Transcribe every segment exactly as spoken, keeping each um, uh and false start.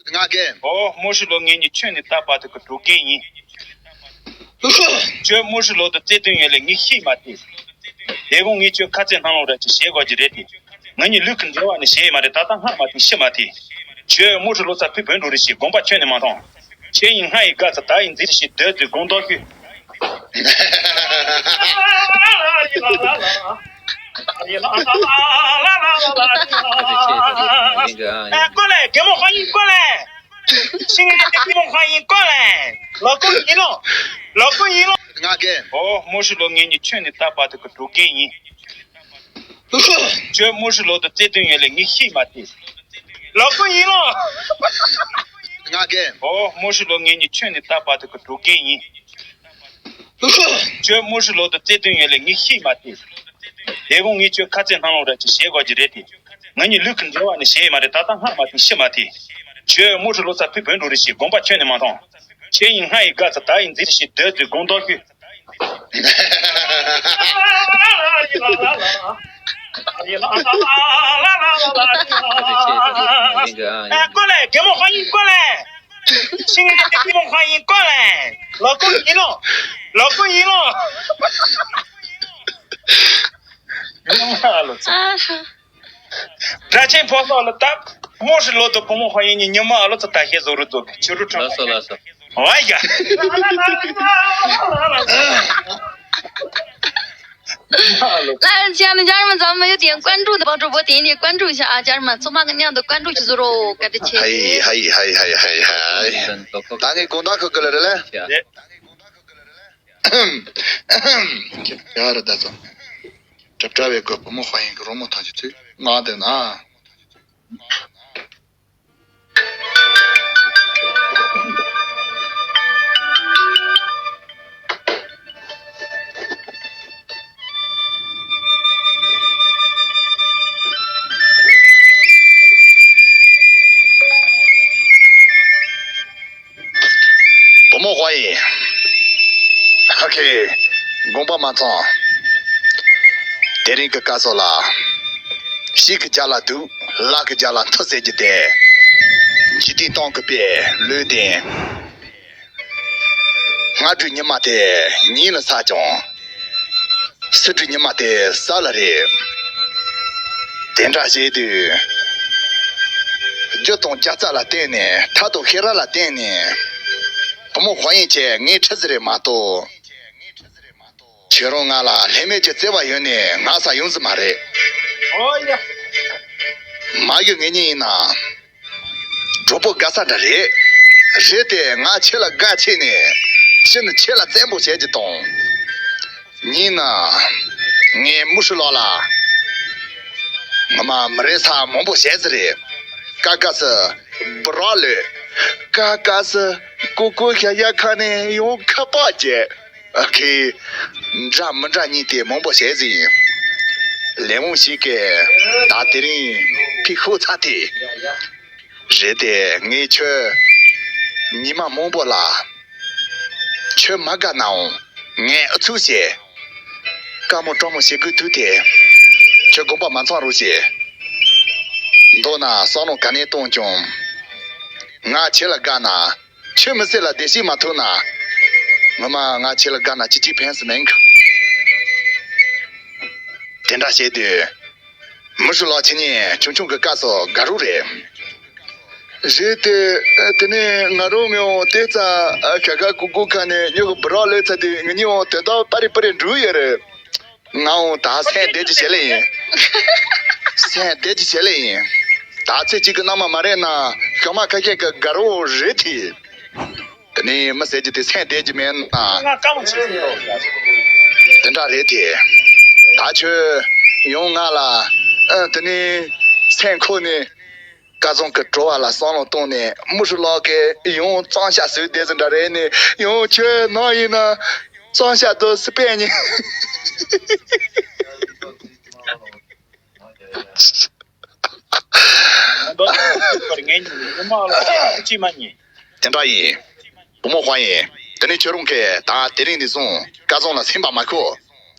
ང་རྒན། ཨོ་མོ་ཧྲི་ལོ། ངེད་གཉིས་ཁྱོན་ནས་ད་བར་དུ་གི་འགྲོ་མཁན་ཡིན། ཁྱོད་མོ་ཧྲི་ལོ་དང་བརྩེ་དུང་ཡོད་ལེ་ངས་ཤེས་མ་ཐེ། དེ་གོང་ངས་ཁྱོད་ཁ་ཚེ་སྣང་ལོ་ར་ཅིག་བྱེད་དགོས་ཀྱི་རེད་དེ། ང་གཉིས་ལུས་ཀྱི་འབྲེལ་བ་ནི་བྱས་མ་རེད། ད་ལྟ་སྔར་མ་ཐེ་ཤི་མ་ཐེ། ཁྱོད་མོ་ཧྲི་ལོ་ཚ་ཕུད་བོད་འགྲོ་རེ་ཞིག་དགོངས་པ་ཁྱོན་ནས་མ་ཐོང་། ཁྱེད་ཡིན་སྔ་ཡི་དགའ་ཚ་ད་ཡིན་འཛིན་ཞིག་སྡོད་དུས་དགོངས་དོགས་ཤི། ཨ་ཀོ་ལེ། རྒན་མོ་ཧོ་ཡིན་ཀོ་ལེ། ཤིང་ང་དེ་རྒན་མོ་ཧོ་ཡིན་ཀོ་ལེ། ལོ་ཀོ་ཡིན་ལོ། ལོ་ཀོ་ཡིན་ལོ། ང་རྒན། ཨོ་མོ་ཧྲི་ལོ། ངེད་གཉིས་ཁྱོན་ནས་ད་བར་དུ་གི་འགྲོ་མཁན་ཡིན། ཁྱོད་མོ་ཧྲི་ལོ་དང་བརྩེ་དུང་ཡོད་ལེ་ངས་ཤེས་མ་ཐེ། ལོ་ཀོ་ཡིན་ལོ། ང་རྒན། ཨོ་མོ་ཧྲི་ལོ། ངེད་གཉིས་ཁྱོན་ནས་ད་བར་དུ་གི་འགྲོ་མཁན་ཡིན། ཁྱོད་མོ་ཧྲི་ལོ་དང་བརྩེ་དུང་ཡོད་ལེ་ངས་ཤེས་མ་ཐེ། དེ་གོང་ངས་ཁྱོད་ཁ་ཚེ་སྣང་ལོ་ར་ཅིག་བྱེད་དགོས་ཀྱི་རེད་དེ། ང་གཉིས་ལུས་ཀྱི་འབྲེལ་བ་ནི་བྱས་མ་རེད། ད་ལྟ་སྔར་མ་ཐེ་ཤི་མ་ཐེ། ཁྱོད་མོ་ཧྲི་ལོ་ཚ་ཕུད་བོད་འགྲོ་རེ་ཞིག་དགོངས་པ་ཁྱོན་ནས་མ་ཐོང་། ཁྱེད་ཡིན་སྔ་ཡི་དགའ་ཚ་ད་ཡིན་འཛིན་ཞིག་སྡོད་དུས་དགོངས་དོགས་ཤི། ཨ་ཀོ་ལེ། རྒན་མོ་ཧོ་ཡིན་ཀོ་ལེ། ཤིང་ང་དེ་རྒན་མོ་ཧོ་ཡིན་ཀོ་ལེ། ལོ་ཀོ་ཡིན་ལོ། ལོ་ཀོ་ཡིན་ལོ། ཨ་ཧ། སྒྲ་ཆེན་ཕོ་སོགས་ལ་བཏབ། མོ་ཧྲི་ལོ་དང་བུ་མོ་ཧོ་ཡིན་གཉིས་ཉི་མ་ཨ་ལོ་ཚོ་ད་ཤེས་བཟོ་རུ་འཛུགས་ཕྱི་རུ་ཁྲོད། ལགས་སོ་ལགས་སོ། ཨོ་ཡ། ལགས་ཡོད་ཅན་འཇར་མན་ཚང་མ་ཡོད་དེ་ཀོན་ཀྲུག་དང་བག་གྲོ་བོ་དེ་ནས་ཀོན་ཀྲུག་བྱ་ཨ་འཇར་མན་ཚང་མ་གི་མཉམ་དུ་ཀོན་ཀྲུག་ཅིག་བཟོ་རོགས་བཀའ་དྲིན་ཆེ། ཧའི་ཧའི་ཧའི་ཧའི་ཧའི་ཧའི། ད་ངས་དགོང་དག་གི་གི་ལ་རེད་ལ། ཡ་རེད་ད་ཚོ། གྲབ་གྲབ་བའི་སྒོ་བུ་མོ་ཧོ་ཡིན་གི་རོ་མོ་ཐང་ཆུ་ཚུད་ང་དེ་ན། བུ་མོ་ཧོ་ཡིན། ཨ་ཁེ། དགོངས་པ་མ་ཚོམས། དེ་རིང་གི་སྐལ་བཟང་ལ། ཕྱི་གི་རྒྱ་ལ་སྡུག་ལག་གི་རྒྱ་ལ་མཐུ་ཟེར་རྒྱུ་དེ། འཇིག་རྟེན་སྟོང་གི་དཔེ་ལུས་ལྡན། སྔ་དྲོའི་ཉི་མ་དེ་ཉིན་ལ་ཟག་ཀྱང་། སི་ཁྲོན་ཉི་མ་དེ་ས་ལ་རེད། དེ་འདྲ་བྱས་དུས། རྒྱུ་དང་རྒྱུ་རྩ་ལ་བརྟེན་ནས་ཐབས་དང་ཤེས་རབ་ལ་བརྟེན་ནས། བུ་མོ་ཧོ་ཡིན་ཁྱེད་ངའི་ཁྲི་ཟིག་རེད་མ་གཏོགས། ཁྱེད་རང་ང་ལ་ལྷད་མེད་ཀྱི་བརྩེ་བ་ཡོད་ནས་ང་ས་ཡོང་ཟིག་མ་རེད། ཨོ་ཡ། མ་གཞི་ངེད་གཉིས་ཡིན་ན། གྲོགས་པོ་དགའ་ས་འདྲ་རེད། རེད་དེ་ང་ཁྱེད་ལ་དགའ་ཆེ་ནས་ཕྱི་ནས་ཁྱེད་ལ་བཙན་པོ་བྱེད་ཀྱི་དང་། ཡིན་ན། ངས་མུ་ཧྲི་ལོ་ལ། ངོ་མ་མི་རེ་ས་མང་པོ་བྱས་ཟིག་རེད། ཀ་ཀ་སི། བུ་རག་ལོས། ཀ་ཀ་སི། ཀུ་ཀུ་ཤ་ཡ་ཁ་ནས་ཡང་ཁ་པར་བྱས། ཨ་ཁེ། འདྲ་མི་འདྲ་གཉིས་དེ་མང་པོ་བྱས་ཟིག་ཡིན། ལས་མང་ཞིག་གིས་ད་དེ་རིང་ཕི་ཤོ་ཚ་དེ། རེད་དེ་ངས་ཁྱོད་ཉི་མ་མང་པོ་ལ་ཁྱོད་མ་དགའ་ནའང་ངས་ཨུ་ཚུགས་བྱས། དཀའ་མོ་སྤྲང་མོ་བྱེད་དགོས་དུས་དེ་ཁྱོད་དགོངས་པ་མ་ཚོམས་རོགས་བྱས། མདོར་ན་བསམ་བློ་ག་ནས་གཏོང་ཀྱང་ང་ཁྱེད་ལ་དགའ་ན། ཁྱོད་མི་ཚེ་ལ་བདེ་སྐྱིད་མ་ཐོབ་ན། ངོ་མ་ང་ཁྱེད་ལ་དགའ་ན་ཅི་ཅི་ཕན་སི་མེད་གི། དེ་འདྲ་བྱས་དུས། མུ་ཧྲི་ལོ་ཁྱེད་གཉིས་ཆུང་ཆུང་གི་སྐབས་སུ་དགའ་རོགས་རེད། རེད་དེ། དེ་ནས་ང་རང་ངོ་དེ་ཙ་ཤ་ཁ་ཀུ་ཀུ་ཁ་ནས་ཉོ་གི་བུ་རག་ལོས་ཚ་དུས་ངེད་གཉིས་འོང་དོན་དག་པ་རི་པ་རི་འགྲུལ་ཡོད་རེད། ང་འོང་ད་སེམས་བདེ་གི་བྱེད་ལེ་ཡིན། སེམས་བདེ་གི་བྱེད་ལེ་ཡིན། ད་ཚེ་གཅིག་གི་མནའ་མ་མ་རེད་ན་ཤ་མ་ཁ་ཤས་ཀྱི་དགའ་རོགས་རེད་དེ། དེ་ནས་མི་ཟེར་རྒྱུ་དེ་སེམས་བདེ་རྒྱུ་མེད་ན། ང་དཀའ་མོ་བྱེད་ཀྱི་ཡོད། དེ་འདྲ་རེད་དེ། ད་ཁྱོད་ཡང་ང་ལ་ཨ་དེ་ནས་སེམས་ཁོག་ནས་སྐལ་བཟང་གི་བྲོ་བ་ལ་བསམ་བློ་གཏོང་ནས་མུ་ཧྲི་ལོ་གིས་ཡང་གཙང་ཤ་ཟོས་བསྡད་ཟིན་འདྲ་རེད་ནས་ཡང་ཁྱོད་ནང་ཡིན་ན་གཙང་ཤ་དུ་སི་པན་ཉིན། ངས་ཉིན་མོ་ལ་ཅི་མ་ཉིན། དེ་འདྲ་ཡིན། བུ་མོ་ཧོ་ཡིན། དེ་ནས་ཁྱོད་རང་གིས་ད་དེ་རིང་ནས་བཟུང་སྐལ་བཟང་ལ་སེམས་པ་མ་ཁུག་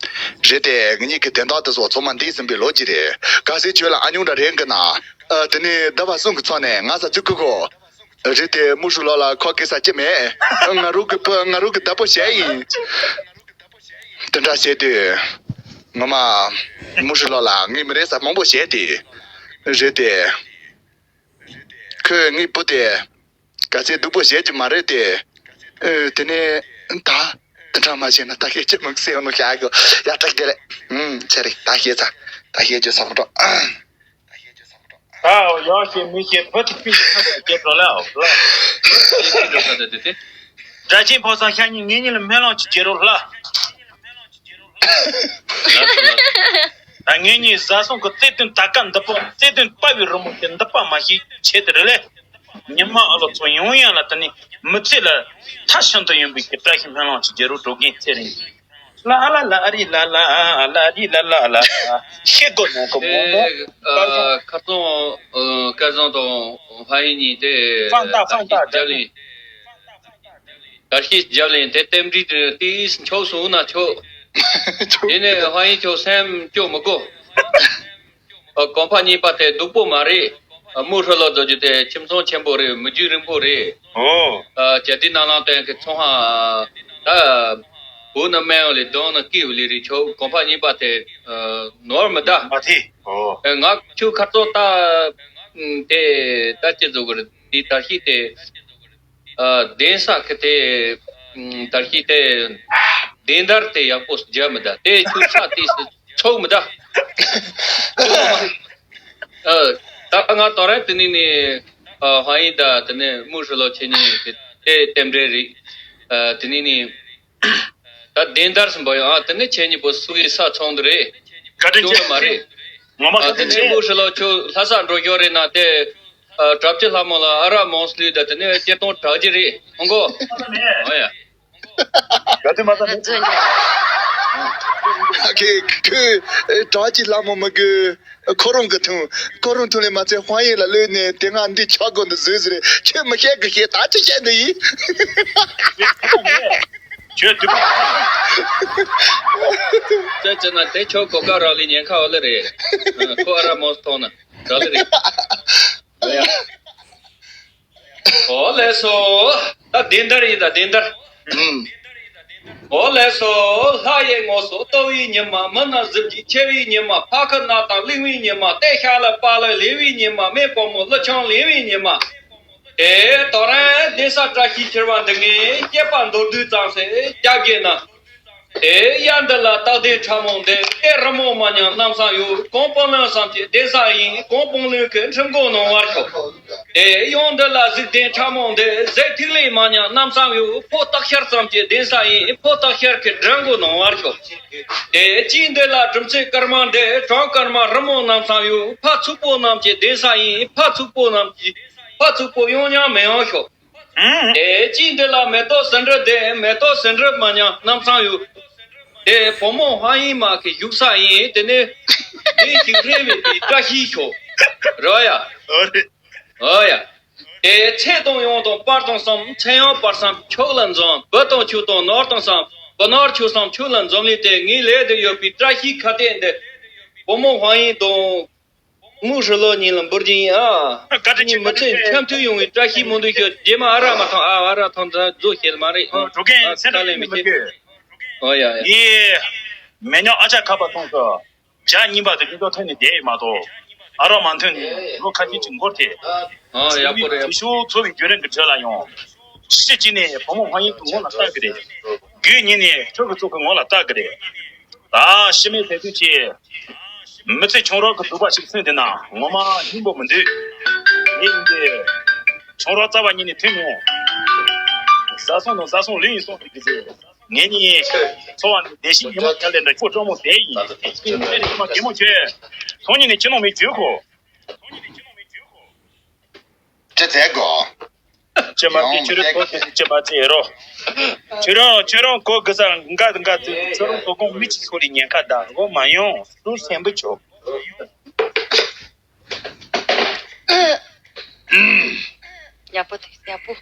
རེད་དེ་ངེད་གཉིས་ཀྱི་དོན་དག་དེ་ཚོ་ཚང་མ་འདས་ཟིན་པའི་ལོ་རྒྱུས་རེད། གལ་སྲིད་ཁྱོད་ལ་ཨ་ཉུང་འདྲ་རེད་གི་ན། ཨ་དེ་ནས་ཟླ་བ་གསུམ་གྱི་ཚང་ནས་ང་ས་བཙུགས་གི་གོ། རེད་དེ། མུ་ཧྲི་ལོ་ལ་ཁོ་གེ་ས་ཅི་མེད། ང་རུ་གི་བུ་ང་རུ་གི་བདག་པོ་བྱས་ཡིན། དེ་འདྲ་བྱས་དུས། ངོ་མ། མུ་ཧྲི་ལོ་ལ་ངས་མི་རེ་ས་མང་པོ་བྱས་ཏེ། རེད་དེ། ཁོས་ངའི་བུ་དེ། ག་ཚད་སྡུག་པོ་བྱེད་ཀྱི་མ་རེད་དེ། ཨེ། དེ་ནས་ད། དེ་འདྲ་མ་བྱས་ན་ད་ཤེས་ཀྱི་མི་སེ་ཡོང་ནོ་ཤ་གི། ཡ་ཏག་དེ་རེད། ཨུམ། ཚེ་རིང་ད་ཤེས་ཚ། ད་ཤེས་རྒྱུ་ས་མ་འགྲོ། ད་ཡང་ཤེས་མི་ཤེས་བུ་དེ་ཕི་ཤི་ཁ་དང་རྒྱལ་འགྲོ་ལ་ཨོ་ལ། སྒྲ་གཅན་ཕོ་བཟང་ཤ་ཉེ་ངེད་གཉིས་ལ་སྨོན་ལམ་ཅིག་རྒྱག་རོགས་ལ། ད་ངེད་གཉིས་བཟའ་ཚང་གི་བརྩེ་དུང་དར་དཀར་འདི་པོ་བརྩེ་དུང་དཔའ་བའི་རི་མོ་དེ་འདི་པ་མ་ཤེས་ཆེད་དུ་རེད་ལེ། ཉི་མ་ཨ་ལོ་ཚོ་ཡོང་ཡང་ལ་དེ་ནི་མི་ཚེ་ལ་མཐའ་ཤིན་ཏུ་ཡོང་བའི་གི་བཀྲ་ཤིས་སྨོན་ལམ་ཅིག་རྒྱག་རོགས་འགྲོ་གིན་ཚེ་རིང་། ལ་ལ་ལ་རི་ལ་ལ་ལ་རི་ལ་ལ་ལ། ཤེས་དགོས་ནོ་གི་མོ་མོ། ཨེ། ཁ་སང་། ཨ། སྐལ་བཟང་དང་ཧྭ་ཡིན་གཉིས་དེ། ཧྥང་ཏ་ཧྥང་ཏ་རྒྱབ་ལེན། དར་ཤིང་རྒྱབ་ལེན་དེ་རྟེན་འབྲེལ་དུ་དེས་འཁྱོག་སོང་ན་ཆོག་དེ་ནས་ཧྭ་ཡིན་ཁྱོད་སེམས་སྐྱོ་མི་དགོས། ཨ། གོང་འཕེལ་གཉིས་པ་དེ་སྡུག་པོ་མ་རེད། ཨ། མུ་ཧྲི་ལོ་རྡོ་རྗེ་དེ་ཁྱིམ་ཚང་ཆེན་པོ་རེད། མི་རྒྱུད་རིང་པོ་རེད། ཨོ། ཨ། ཇ་དི་ནང་ལང་སྟོན་གི་ཚོང་ཧ། ད། བུ་ནི་སྨན་ཡོད་ལེ་གདོང་ནི་སྐྱིད་ལེ་རེད། ཁྱོད་གོང་འཕེལ་གཉིས་པ་དེ། ཨ། ནོར་མི་ད། མ་ཐི། ཨོ། ཨ། ང་ཁྱོད་ཁ་ཚོ་ད། དེ་ད་ཅི་བཟོ་གི་རེད། དེ་དར་ཤིང་དེ། ཨ། གདན་ས་ཁི་དེ། ཨ། དར་ཤིང་དེ། གདན་དར་དེ་ཡག་པོ་རྒྱབ་མི་ད། དེ་ཆུ་ས་དེ་སུ་ཆོག་མི་ད། ཨ། ད་ང་དོ་ར་དེ་ནི་ནི། ཨ། ཧྭ་ཡིན་ད་དེ་ནི་མུ་ཧྲི་ལོ་ཆེ་ནི་དེ་དེ་རྟེན་འབྲེལ་རེད། ཨ། དེ་ནི་ནི། ད་གདན་དར་སུ་འབོ་ཡོང་། ཨ། དེ་ནི་ཆེ་ནི་པོ་སུ་གི་ས་ཚོང་དུ་རེད། བཀའ་དྲིན་ཆེ། ཅུང་ལ་མ་རེད། ངོ་མ་ཨ། བཀའ་དེ་དྲིན་ནི་ཆེ། མུ་ཧྲི་ལོ་ཆུ་ལྷ་ས་འགྲོ་ཞོར་རེད་ན་དེ། ཨ། གྲྭ་བཅུ་ལྷ་མོ་ལ་ཨ་ར་མོང་སླུ་ད་དེ་ནས་སྐྱེ་སྟོང་གྲགས་ཀྱི་རེད། ཧོང་གོ། ཨོ་ཡ། ག་དུས་མ་ད་ནས་ཁྱོད། ཁྱོད་གྲྭ་བཅུ་ལྷ་མོ་མི་དགོས། ཁོ་རང་གི་ཐུང་། ཁོ་རང་ཐུང་ལས་མ་ཚད་ཧྭ་ཡིན་ལ་ལོས་ནས་དེ་སྔ་འདི་ཆག་སྒོ་འདི་བཟོས་ཟེར། ཁྱོད་མི་ཤེས་གི་ཤེས་ད་ཅི་བཤད་འདི་ཡིན། ཁྱོད་དུས། ཁྱོད་ཅི་ན་དེ་ཁྱོད་གོ་སྐབས་རག་ལས་ཉེན་ཁ་འོ་ལེ་རེད། ཁོ་ཨ་ར་མོང་སུ་ཐོང་ན་རག་ལེ་རེད། ཨོ་ལེ་སོ། ད་གདན་དར་ཡིན་ད་གདན་དར། ཨུམ། ཨོ་ལེ་སོ། ལྷ་ཡི་ངོ་སོ་སྟོན་པའི་ཉི་མ། མི་ནག་གཟི་བརྗིད་འཁྱིལ་བའི་ཉི་མ། ཕ་ཁུ་ནག་དང་གླིང་བའི་ཉི་མ། སྟེ་ཤ་ལ་པ་ལ་ལེན་པའི་ཉི་མ། མེ་བུ་མོ་ཀླུ་ཆང་ལེན་པའི་ཉི་མ། ཨེ། དོ་རན་གདན་ས་བཀྲ་ཤིས་འཁྱིལ་བ་འདི་ངས་སྐྱེས་པ་མདོར་བསྡུས་ཙམ་ཞིག་རྒྱབ་གི་ན། དེ་གཡག་འདི་ལ་སྟག་གདན་ཁྲ་མོ་འདི། སྟེ་རི་མོ་མ་ཉམས་གནམ་ས་ཡོད། གངས་སྤང་ལུང་བསམ་གྱི་གདན་ས་ཡིན། གངས་སྤང་ལུང་གི་ཁྲིམས་འགོ་ནང་བར་ཤོག་དེ་གཡང་འདི་ལ་གཟིག་གདན་ཁྲ་མོ་འདི། གཟིག་ཐིག་ལེ་མ་ཉམས་གནམ་ས་ཡོད། ཕོ་སྟག་ཤར་བསམ་གྱི་གདན་ས་ཡིན། ཕོ་སྟག་ཤར་གྱི་སྒྲ་འགོ་ནང་བར་ཤོག་དེ་གཅིག་འདི་ལ་གྲུབ་ཚུལ་སྐར་མ་འདི། གྲངས་སྐར་མ་རི་མོ་གནམ་ས་ཡོད། ཕ་ཚུགས་པོ་རྣམས་ཀྱི་གདན་ས་ཡིན། ཕ་ཚུགས་པོ་རྣམས་ཀྱི། ཕ་ཚུགས་པོ་གཡང་ཉམས་མི་ཡོང་ཤོག་ཨེ། གཅིག་འདི་ལ་མེ་ཏོག་ཟེ་འབྲུ་འདི། མེ་ཏོག་ཟེ་འབྲུ་མ་ཉམས་གནམ་ས་ཡོད། དེ་བུ་མོ་ཧྭ་ཡིན་མ་གི་བཞུགས་ས་ཡིན། དེ་ནས་དེ་ཞིག་རེ་བའི་དེ་བཀྲ་ཤིས་ཤོག་རོ་ཡ། ཨོ་རེད། ཨོ་ཡ། དེ་ཚེ་དང་གཡང་དང་བར་དང་གསུམ། ཚེ་གཡང་བར་གསུམ་ཁྱོད་ལ་འཛོམས། བུ་དང་ཆོས་དང་ནོར་དང་གསུམ། བུ་ནོར་ཆོས་གསུམ་ཁྱོད་ལ་འཛོམས་ལེ། དེ་ངའི་ལས་དུ་ཡོད་པའི་བཀྲ་ཤིས་ཁ་གཏད་འདི། བུ་མོ་ཧྭ་ཡིན་དང་། མུ་ཧྲི་ལོ་གཉིས་ལ་འབུར་གྱིན་ཨ། བཀའ་དྲིན་ཆེ། གཉིས་མི་ཚེ་འཆམ་མཐུན་ཡོང་བའི་བཀྲ་ཤིས་སྨོན་འདུན་ཞུ། རྗེས་མ་ཨ་ར་མ་ཐོང་ཨ། ཨ་ར་ཐོང་ད་རྫོ་ཤེས་མ་རེད། ཨ། འགྲོ་མཁན་ཨ། སེམས་ཁ་ལེན་མི་མི་བྱེད། ཨོ་ཡ་ཡ། ཡེ། མེ་ཉོག་ཨ་ཅག་ཁ་པ་མཐོང་ས། ཇ་རྙིང་པ་དེ་ཀུན་ཏོ་ཐོན་ནས་བསྡད་ཡོད་མ་གཏོགས། ཨ་ར་མ་ཐོན་ནས་ལོ་ཁ་ཤས་ཅིག་འགོར་ཏེ། ཨ། ཡག་པོ་རེད། དེ་ཤུགས་འཚོ་བའི་བརྒྱུད་རིམ་གྱི་ཁྲོད་ལ་ཡང་། ཕྱི་གཅིག་ནས་བུ་མོ་ཧྭ་ཡིན་གྱི་ངོ་ལ་ལྟ་གི་རེད། རྒྱུད་གཉིས་ནས་ཁྱོད་ཀྱི་ཚོགས་ཀྱི་ངོ་ལ་ལྟ་གི་རེད། ད་ཕྱི་མའི་དེ་དུས་ཀྱི་མི་ཚེ་ཆུང་རོགས་ཀྱི་སྡུག་པ་ཞིག་སེམས་དེ་ན་ངོ་མ་སྙིང་པོ་མི་འདུག་ངས་ཡིན་ཏེ། ཆུང་རོགས་རྩ་བ་ཉིད་ནས་མཐུན་མོད། བཟའ་སོང་ནང་བཟའ་སོང་ལུས་ཡིན་སོང་ཟེར་གི་ཟེར། ངེད་གཉིས་འཚོ་བ་འདི་བདེ་སྐྱིད་ཉི་མ་ཐལ་ལེ་འདྲ་ཁྱོད་གྲོགས་མོ་བསྡད་ཡིན། ངས་ནི་ཉི་མ་གད་མོ་ཁྱོད། སང་ཉིན་ནས་ཁྱི་ནང་མི་འཇུག་གོ་ཅི་མཛད་གོ་ཅི་མ་བྱེད་ཁྱོད་རང་གོ་གི་ཅི་མ་བྱེད་རོ། ཁྱོད་རང་ཁྱོད་རང་གོ་གི་ས་འགའ་འགའ་ཁྱོད་རང་གོ་གོང་མི་གཅིག་ཤོར་ལི་ཉེན་ཁ་ད་གོ་མ་ཡོང་སུ་སེམས་པ་ཆོག་ཡག་པོ་འདུག་ཡག་པོ།